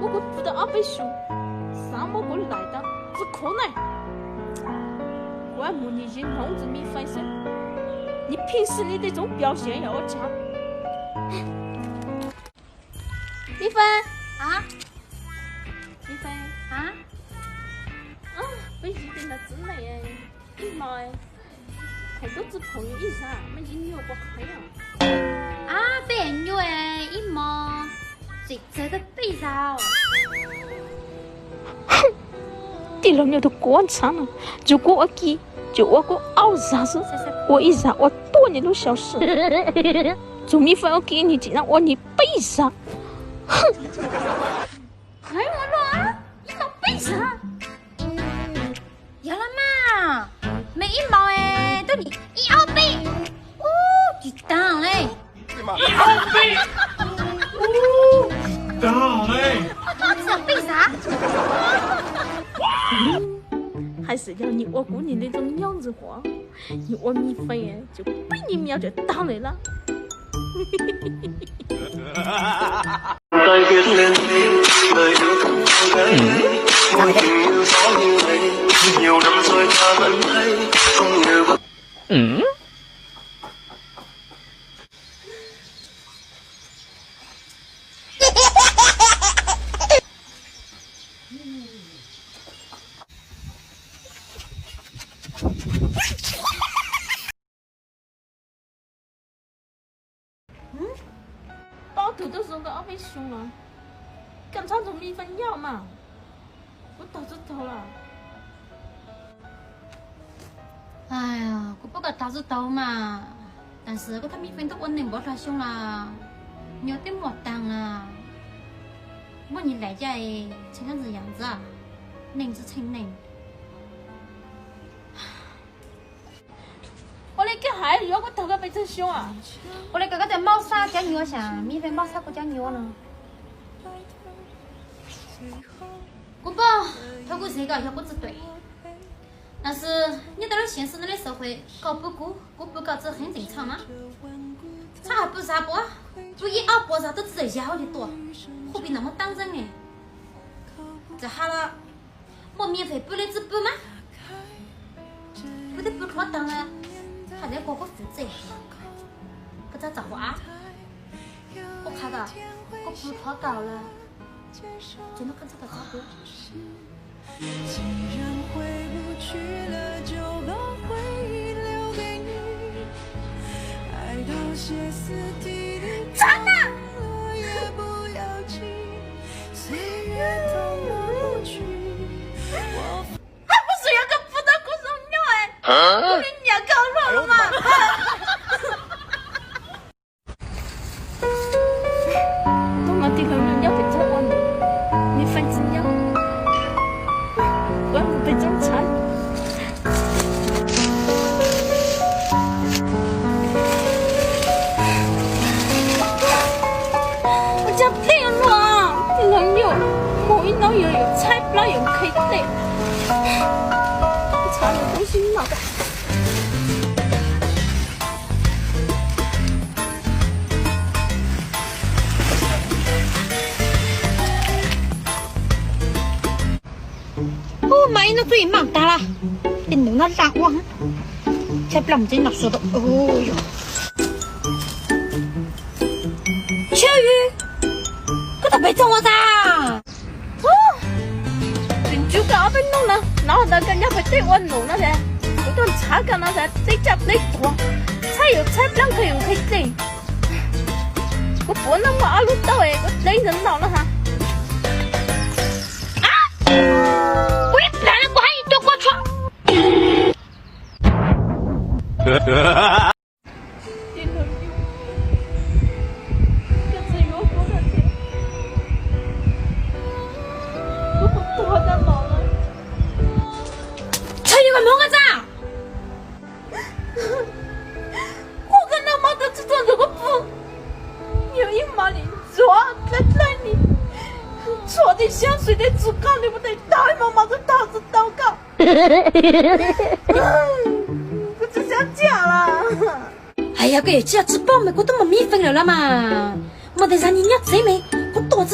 Muab kuv pw tau ob peb xyoos, xav muab kuv laim tau txij khuv na. Kuv mus nyiag zis hloov txwm mi feej xwb. 你平时你这种表现要我讲。Mi feej, mi feej, peb zis peb ntawd txwv na, ib hmo hais tub txwv phoom ib zag, mej zis nyuaj kua qhev. Ab, peb nyuaj ib hmo tseem txawg tau peb zag. Tij laug nyuaj tug kuv ntxhab no, tsuas kuv ua kiag, tsuas ua kuv ob zag xwb, ua ib zag ua tuag nws lub xyoo xwb. Tsuas mi feej ua kiag nws tseem ua nws peb zag. Heev ua luaj, ib hmo peb zag. Yog los mas, mej ib hmo tuaj nim ib ob peb, ub, tsis taag le. Ib ob peb, ub, tsis taag le. Tsis taag peb zag. Hais xwm yog nws ua kuv nws li zoo nyob ntxwg huam, nws ua mi feej tsuas peb nyiag mias tsuas taag lawm lab. Paub tug tub zoo nkauj ob peb xyoo los, koj ntxhab tus mi feej nyob mas, kuv taug txug taug los. Kuv paub koj taug txug taug mas, tam sim koj tus mi feej twb ua neeg npaum dlhau xyoo los, nyob twb muaj taag lawm. Muab nws laim caj, txheej kab ntxwg yam ntxwv, neeg ntxwv txheej neeg. Ua li koj hais yuav kuv taug koj pes tsawg xyoo? Ua li koj, koj tus maub xab cov nyuag, xyov mi feej maub xab kuv cov nyuag no. Kuv paub, thaum kuv xeeb koj yog kuv txwv tuam. Tab sis nyob tau lub xyoo xwb no lej xav hais koj pw kuv, kuv pw koj txwv heev tseem txhaj mas. Txhaj hais pw xav puav, pw ib ob puas xav twb txawj yag hauv li tuaj, hu pis ntawm muab tab ntxeeb ne. Txawm has los muaj mi feem pw li txwv pw mas, pw twb pw qhuav taag na, hais li koj kuv fwm txej, koj txhob txav huam av, kuv qhia koj, koj pw qhuav taag lawm, ces nub koj txhob txav kuv. Txav na! Hab, kuv xav yog koj pw tau kuv zoo nyob, kuv li nyiam koj ua luaj los mas. Tub no tij laug nyob pem txog ua nws, nws feej tsis nyob, ua nws pem txog ntshav. Ua cas dlej ua luaj, tij laug nyuaj, mus ib hnub yuav yuav tshaib plab yuav nqhis dlej. Ntshav nws tub sib noj. Ub, mas ib hnub twb ib mam tag lawm, tej nws noj laj ua, tshaib plab mus tsev no sua tau. Yog, Tshiab Yus, koj tau pem txog ua tas? Tsis ntsib koj ob peb hnub no, hnov ntawd koj nyob pem teb ua num no tias, kuv tuaj ntshav koj no tias dlej tsaj dlej tuag, tshaib yuav tshaib plab nqhis yuav nqhis dlej. Kuv puav leej muaj ob lub taub es kuv dlej ntawd no na ha. Kuv ib pliag no kuv hais ib co kua tshuam. Txhob yuav koj hmoov koj txaj. Kuv koj noj mov tau tsis tau ntawm kuv pw, yog ib hmo li ntxuav dlaib dlaib li, tshuav tej siab xws tej txug koj li ua tej tau ib hmo mov kuv tau tsis tau koj. Kuv tsis xav tsiaj lawm. Hais yog koj yuav tsiaj tsis paub mas kuv twb muaj mi feem lawm los mas. Muaj tej zag nyiag nyob tsev mas kuv tuaj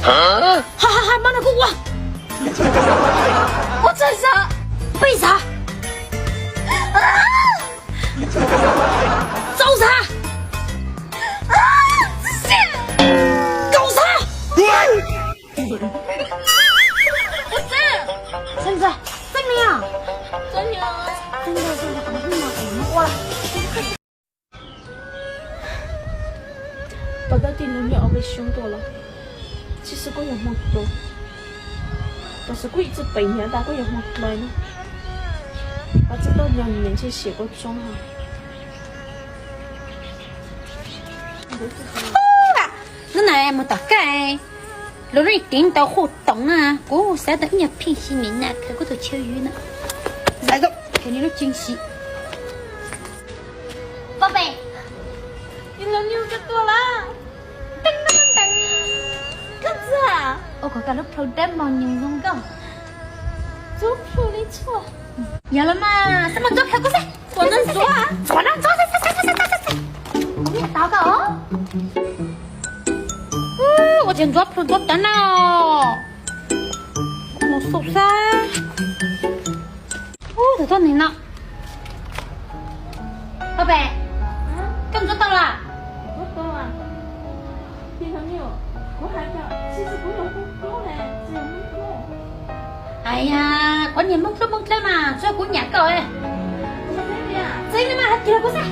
Hos hos hos, mov no kuv ua. Ua txog xav, peb xav, rau xav, kaum xav. Txeeb, txeeb li os. Txeeb li os. Pas tab tij lug nyob ob peb xyoo tuaj los, tsis xwb kuj yog hmo dlua, tab sis kuj ib txwm pem nyiam tas kuj yog hmo dlua no. Pas txog tau nyob nyiam ntshe siav kua txob. Hnub no mus tom kaj, lub lub ib teev tau qhuj toom na, kuv xav tau ib nyuag pheej xyuam na, khaws kuv tus chaw ywg na, xav tau khaws nws lub ceev xim. Pom pem, tus hluas nkauj koj tuaj lawm. Teeb teeb teeb, koj txawj ua kom koj lub plhu dawb mos nyoos zoo nkauj. Ntxuav plhu li tshuaj. Yog los mas, xav mas ntxuav plhu kuv xwb. Ntxuav no ntxuav, ntxuav no ntxuav, ntxuav koj. Ua tsis ntxuav plhu ntxuav tawv na. Mus xub xab. Ub, thaum txog neeg no. Pom pem, koj ntxuav tau lawm? Ai ya, kuv niag Hmoob Dlub Hmoob Dlawb mas txog kuv nyam koj. Txeeb li mas hais tias kuv xav.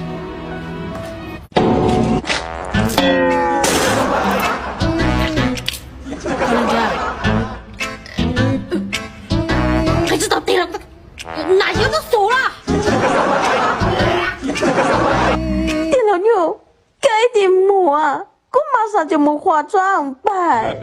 Qhia tsis tau tig los nas yuav tub xus lawm. Tij laug Nyuj, koj ib tis mus, kuv mas xav tsis mus qhua txob pais.